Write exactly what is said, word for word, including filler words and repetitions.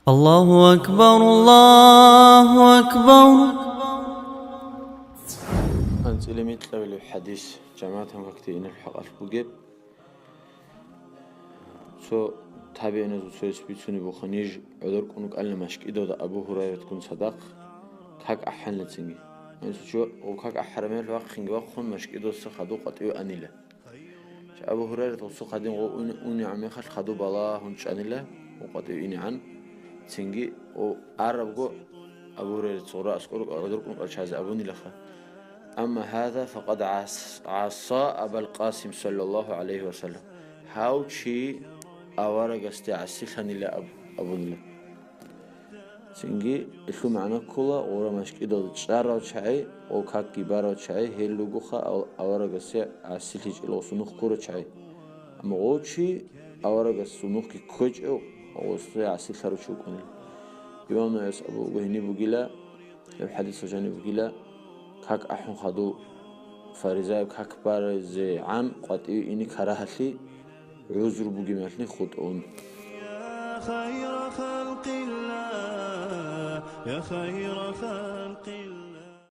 Аллагьу акбар, Аллагьу акбар. АнцӀила микьабилеб хӀадис, жамагӀатан какде инел хӀакъалъ бугеб. Цо табигӀиназул цояс бицунеб буха, ниж гӀодор кӀун вукӀанила машкӀидалда Абу Гьурайратгун цадахъ как ахӀанила цинги. Гьанже цо чи ва-, гъо как ахӀараб мехалъ вахъинги вахъун машкӀидалдаса хадув къватӀиве анила. Чи Абу Гьурайрат гъосул хадин гъо ун-, унегӀан мехалъ хадув балагьун чӀанила, гъо къватӀиве инегӀан цинги, гъо арабго Абу Гьурайрат гъура аскӀор гӀодор кӀун къачазе абунилаха. Амма гьаза факъад гӀас-, гӀаса Абал Къасим саллаллагьу гӀалайгьи ва саллам. Гьав чи аварагасде гӀасилъанила аб-, абунила. Цинги гьелъул магӀна ккола, гъура машкӀидал чӀарал чагӀи ва какги барал чагӀи гьел ругоха ав-, аварагасе гӀасилъичӀел гъосул нух ккурал чагӀи. Амма гъов чи аварагасул нухги кквечӀев гъосда гӀасилъарав чи вукӀунила. Имам Нававияс абулеб буго гьениб бугила, гьеб хӀадисалъ жаниб бугила, как ахӀун хадув фаризаяб как баризегӀан къватӀиве ине карагьалъи гӀузру бугеб мехалъ хутӀун. يا خير خلق الله، يا خير خلق الله.